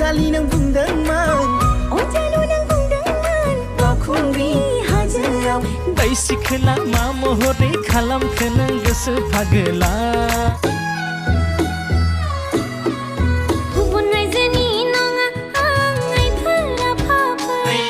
अनजालि नों बुंदोंमोन अनजालु नों बुंदोंमोन बावखुंग्रि हाजोआव दै सिखोला मा महरै खालामखो नों गोसो फागोला गुबुन रायजोनि नङा आं आइफोरा फाफै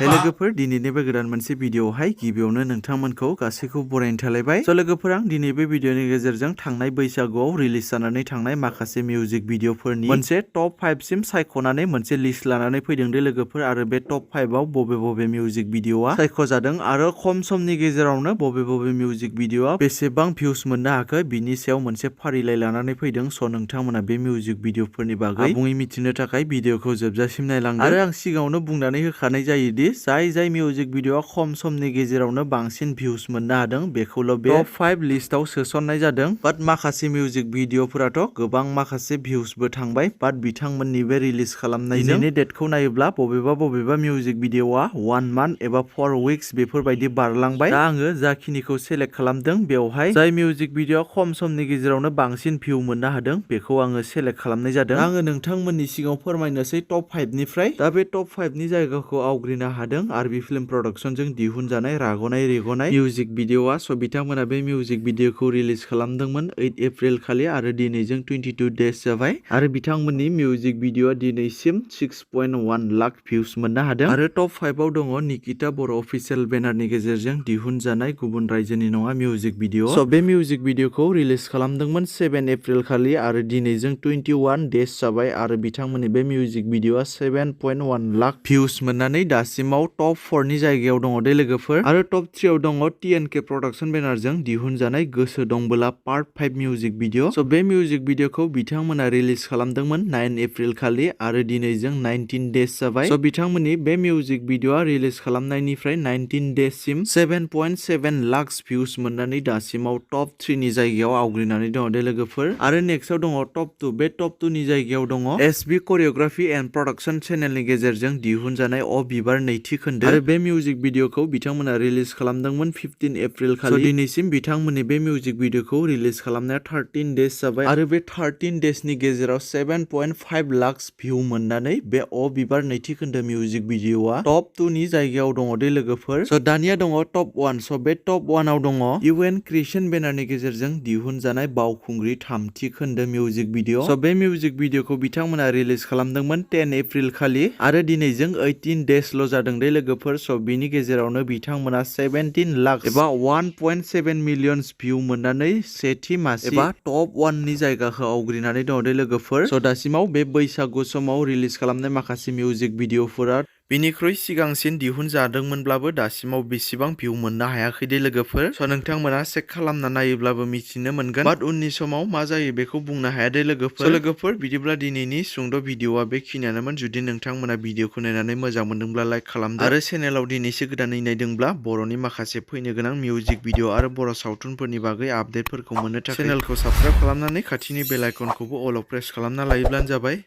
लोगोफोर दिनैनि बे गोदान मोनसे भिडिअआवहाय गिबियावनो नोंथांमोनखौ गासैखौ बरायनो थालायबाय। लोगोफोर आं दिनै बे भिडिअनि गेजेरजों थांनाय बैसागुआव रिलिज जानानै थांनाय माखासे मिउजिक भिडिअफोरनि मोनसे टप 5 सिम सायख'नानै मोनसे लिस्ट लानानै फैदों दे लोगोफोर आरो बे टप 5 आव बबे मिउजिक भिडिअआ सायख'जादों आरो खम समनि गेजेरावनो बबे मिउजिक भिडिअआ बेसेबां भिउस मोननो हाखो बिनि सायाव मोनसे फारिलाइ लानानै फैदों। स' नोंथांमोना बे मिउजिक भिडिअफोरनि बागै आबुङै मिथिनो थाखाय भिडिअखौ जोबजासिम नायलांदो आरो आं सिगाङावनो बुंनानै होखानाय जायोदि जाय मिउजिक भिडिअआ खम समनि गेजेरावनो बांसिन भिउस मोननो हादों बेखौल' बे टप 5 लिस्टआव सोसननाय जादों। बाट माखासे मिउजिक भिडिअफोराथ' गोबां माखासे भिउसबो थांबाय बाट बिथांमोननि बे रिलिज खालामनायजों दिनैनि डेटखौ नायोब्ला बबेबा मिउजिक भिडिअआ 1 मान्थ एबा 4 उइक्स बेफोरबायदि बारलांबाय। दा आङो जाखिनिखौ सेलेक्ट खालामदों बेवहाय जाय मिउजिक भिडिअआ खम समनि गेजेरावनो बांसिन भिउ मोननो हादों बेखौ आङो सेलेक्ट खालामनाय जादों। आङो नोंथांमोननि सिगाङाव फोरमायनोसै टप 5 निफ्राय दा बे टप 5 नि जायगाखौ आवग्रिनो हादों आरबि फिल्म प्रडाक्शनजों दिहुनजानाय रागनाय रेगनाय मिउजिक भिडिअआ। स' बिथांमोना बे मिउजिक भिडिअखौ रिलिज खालामदोंमोन 8 एप्रिल खालि आरो दिनैजों 22 डेज जाबाय आरो बिथांमोननि मिउजिक भिडिअआ दिनैसिम 6.1 लाख भिउस मोननो हादों आरो टप 5 आव दङ निकिता बर' अफिसियेल बेनारनि गेजेरजों दिहुनजानाय गुबुन रायजोनि नङा मिउजिक भिडिअ। स' बे मिउजिक भिडिअखौ रिलिज खालामदोंमोन 7 एप्रिल खालि आरो दिनैजों 21 डेज जाबाय आरो बिथांमोननि बे मिउजिक भिडिअआ 7.1 लाख भिउस मोननानै दासिमाव टप 4 नि जायगायाव दङ दे लोगोफोर आरो टप 3 आव दङ TNK प्रडाक्शन बेनारजों दिहुनजानाय गोसो दंबोला पार्ट 5 मिउजिक भिडिअ। स' बे मिउजिक भिडिअखौ बिथांमोना रिलिज खालामदोंमोन 9 एप्रिल खालि आरो दिनैजों 19 डेज जाबाय। स' बिथांमोननि बे मिउजिक भिडिअआ रिलिज खालामनायनिफ्राय 19 डेज सिम 7.7 लाख भिउस मोननानै दासिमाव टप 3 नि जायगायाव आवग्रिनानै दङ दे लोगोफोर आरो नेक्स्टआव दङ टप 2। बे टप 2 नि जायगायाव दङ SB कोरियोग्राफी एन्ड प्रडाक्शन चेनेलनि गेजेरजों दिहुनजानाय अ बिबार नैथि खोन्दो आरो बे मिउजिक भिडिअखौ बिथांमोना रिलिज खालामदोंमोन 15 एप्रिल खालि। दिनैसिम बिथांमोननि बे मिउजिक भिडिअखौ रिलिज खालामनाया 13 डेज जाबाय आरो बे 13 डेजनि गेजेराव 7.5 लाख भिउ मोननानै बे अ बिबार नैथि खोन्दो मिउजिक भिडिअआ टप 2 नि जायगायाव दङ दे लोगोफोर। स' दानिया दङ टप 1। स' बे टप 1 आव दङ UN क्रिएशन बेनारनि गेजेरजों दिहुनजानाय बावखुंग्रि थामथि खोन्दो मिउजिक भिडिअ। स' बे मिउजिक भिडिअखौ बिथांमोना रिलिज खालामदोंमोन 10 एप्रिल खालि आरो दिनैजों 18 डेजल' जादों दे लोगोफोर। स' बिनि गेजेरावनो बिथांमोना 17 लाख एबा 1.7 मिलियन भिउ मोननानै सेथि मासि एबा टप 1 नि जायगाखौ आवग्रिनानै दङ दे लोगोफोर। स' दासिमाव बे बैसागु समाव रिलिज खालामनाय माखासे मिउजिक भिडिअफोरा बिनिख्रुइ सिगांसिन दिहुनजादोंमोनब्लाबो दासिमाव बेसेबां भिउ मोननो हायाखै दे लोगोफोर। स' नोंथांमोना चेक खालामना नायोब्लाबो मिथिनो मोनगोन बाट उननि समाव मा जायो बेखौ बुंनो हाया दे लोगोफोर। स' लोगोफोर बिदिब्ला दिनैनि सुंद' भिडिअआ बेखिनियानोमोन। जुदि नोंथांमोना भिडिअखौ नायनानै मोजां मोनदोंब्ला लाइक खालामदो आरो चेनेलाव दिनैसो गोदानै नायदोंब्ला बर'नि माखासे फैनो गोनां मिउजिक भिडिअ आरो बर' सावथुनफोरनि बागै आपडेटफोरखौ मोननो थाखाय चेनेलखौ साबस्क्राइब खालामनानै खाथिनि बेल आइकनखौबो अल आव प्रेस खालामना लायोब्लानो जाबाय।